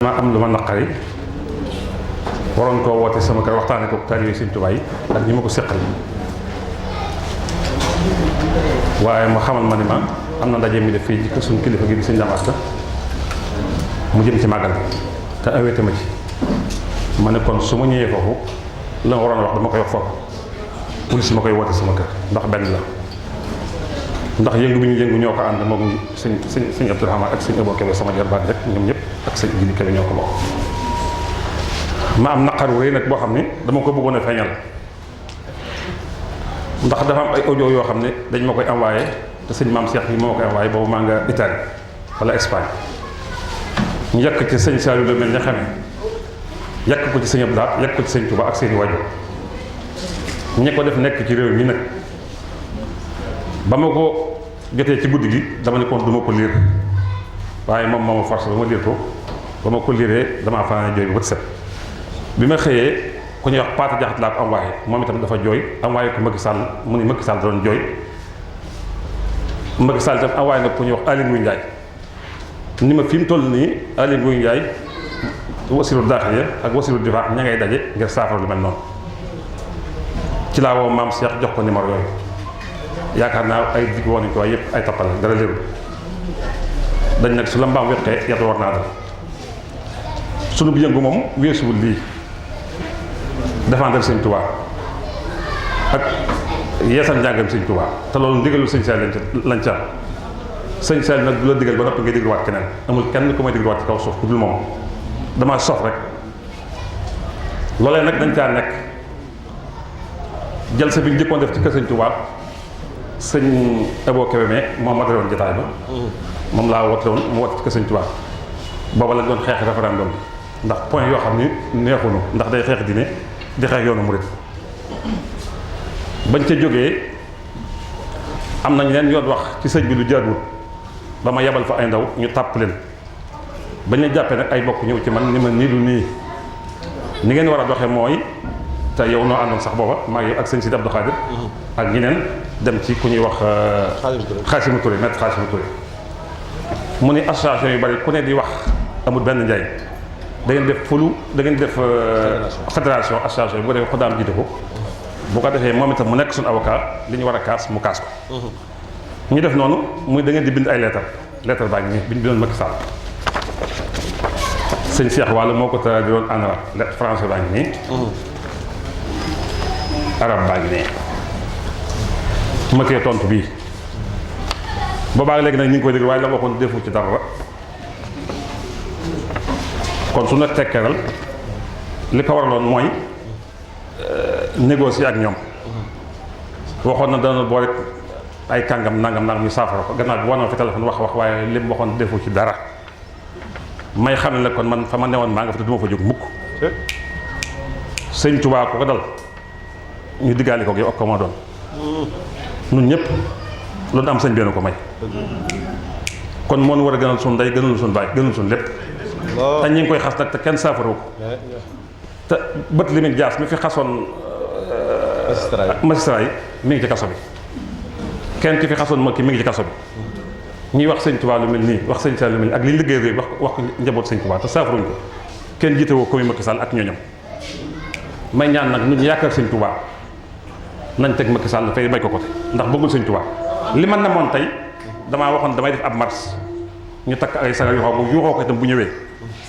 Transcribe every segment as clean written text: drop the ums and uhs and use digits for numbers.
ma am lu ma naqari waroon koo woote sama kër waxtaane ko taalibe Sëñ Tuubaa yi ak ñi ma ko seqal waaye mu xamal ma ni ma am na ndaje mi def fii ci suñu kilifa gi di Sëñ Daam Asta mu jëm ci màggal te awéete ma ci ma ne kon su ma ñëwee foofu la ma waroon a wax dama koy wax foofu police ma koy woote sama kër ndax benn la ndax yëngu bi ñu yëngu ñoo ko ànd moom sëñ Abdourahmane ak sëñ Abo Kebe sama jarbaat rek ñoom ñëpp ak sëñ Jili Kebe ñoo ko bokk ma am naqar wu rëy nag boo xam ne dama ko bëggoon a feeñal ndax dafa am ay audio yoo xam ne dañ ma koy envoyé te sëñ maam Cheikh yi moo ma koy envoyé boobu maa nga Italie wala Espagne ñu yàq ci sëñ Saliou la mel ña xamee yàq ko ci sëñ Abdoulaye yàq ko ci sëñ Touba ak seeni waajur ñi ko def nekk ci réew mi nag ba ma ko jotee ci guddi gi dama ne kon du ma ko liir waaye moom moo ma force ba ma liir ko ba ma ko liiree damaa fanaane jooy bu bët set bi ma xëyee ku ñuy wax Paate Jaxate laa ko envoyé moom itam dafa jooy envoyé ko Macky Sall mu ni Macky Sall doon jooy Macky Sall itam envoyé na ku ñuy wax Aly Ngouille Ndiaye ni ma fi mu toll nii Aly Ngouille Ndiaye wasiiru daaxiliya ak wasiiru difaa ña ngay daje ngir saafara lu mel noonu ci laa woo maam Cheikh jox ko numéro yooyu yaakaar naa ay digg woon nañu ko waaye yëpp ay toppal dara léeru dañ nag su la mbaam weqee yatu war naa dal sunu bi yëngu moom weesuwul lii défendre Sëñ Tuubaa ak yeesal njàngam Sëñ Tuubaa te loolu ndigalul sëñ Saliou lañ ca am sëñ Saliou nag du la digal ba noppi ngay dégluwaat keneen amul kenn ku may dégluwaat ci kaw suuf ku dul moom damaa sof rek loolee nag dañ caa nekk jël sa bi ñu jëkkoon def ci kër Sëñ Tuubaa sëñ Abo Kebe mais moom ma woon jotaay ba moom laa woote woon mu woote ci kër Sëñ Tuubaa booba lañ doon xeex référendum bi ndax point yoo xam ni neexunu ndax day xeex diine di xeex yoonu murit bañ ca jógee am nañ leen yoon wax ci sëñ bi lu jaaduwut ba ma yebal fa ay ndaw ñu tàpp leen bañ leen jàppee nag ay bokk ñëw ci man ni ma nii du nii ni ngeen war a doxee mooy te yow noo àndoon sax booba maa ngi yow ak sëñ Sidi Abdou Khadir ak ñeneen dem ci ku ñuy wax Xaasimu Touré maître Xaasimu Touré mu ni association yu bari ku ne di wax amul benn njariñ da ngeen def fulu da ngeen def fédération association yi bu ko defee xoddaam jiite ko bu ko defee moom itam mu nekk suñu avocat li ñu war a kaas mu kaas ko ñu def noonu muy da ngeen di bind ay lettre baa ngi nii bi ñu bindoon Macky Sall sëñ Cheikh Walla moo ko tara di doon en arabe lettre français baa ngi nii arab baa ngi nee ma kee tontu bii boobaa léegi nag ñu ngi koy dégg waaye la waxoon defu ci dara kon su na tekkeeral li ko waraloon mooy négocier ak ñoom waxoon na dana boole ay kàngam nangam ñu saafara ko gannaaw bi wanoon fi téléphone wax waaye li mu waxoon defu ci dara may xam ne la kon man fa ma newoon maa nga fa te du ma fa jóg mukk Sëñ Tuubaa ko dal ñu diggaale ko yow ak ko ma doon nun ñëpp loolu am sëñ benn ko may kon moo nu war a gënal suñu ndey gënal suñu baay gënal suñu lépp te ñu ngi koy xas nag te kenn saafara ko te bët li mu jaas mi fi xasoon magistrat yi mi ngi ci kaso bi kenn ki fi xasoon ma ki mi ngi ci kaso bi ñuy wax Sëñ Tuubaa lu mel nii wax Sëñ Sall lu mel nii ak li liggéey réew wax ko njaboot Sëñ Tuubaa te saafaruñ ko kenn jiite woo commune Macky Sall ak ñooñam may ñaan nag ñu yaakaar Sëñ Tuubaa nañ teg Macky Sall fay bay ko côté ndax bëggul Sëñ Tuubaa li man na moon tey damaa waxoon damay def ab mars ñu takk ay sagar yuuxoo ko itam bu ñëwee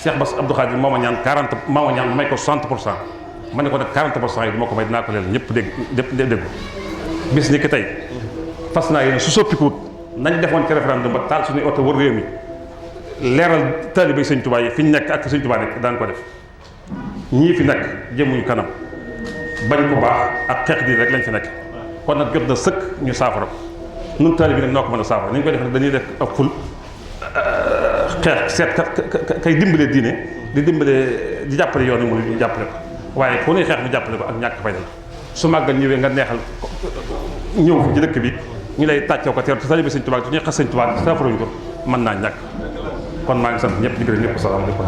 Cheikh Bass Abdou Khadir moo ma ñaan 40 moo ma ñaan may ko 60% ma ne ko nag 40% yi du ma ko may dinaa ko leel ñëpp dégg bis ni ki tey fas naa yéene su soppikuwut nañ defoon ci référendum ba taal suñuy oto wër réew mi leeral taalibe Sëñ Tuubaa yi fi ñu nekk ak fi Sëñ Tuubaa nekk daan ko def ñii fi nekk jëmuñu kanam bañ ko baax ak xeex di rek lañ fi nekk kon nag jot na sëkk ñu saafara ko nun taalibe bi nag noo ko mën a saafara ni ñu koy def dañuy def ab ful xeex seet kay dimbalee diine di dimbalee di jàppale yoon yi mu ñu jàppale ko waaye ku ne xeex ñu jàppale ko ak ñàkk fayda la su màggal ñëwee nga neexal ñëw fi ci dëkk bi ñu lay tàccoo ko teer te taalibe Sëñ Tuubaa te ñuy xas Sëñ Tuubaa saafaruñ ko mën naa ñàkk kon maa ngi sant ñëpp di gërëm ñëpp salaamaaleykum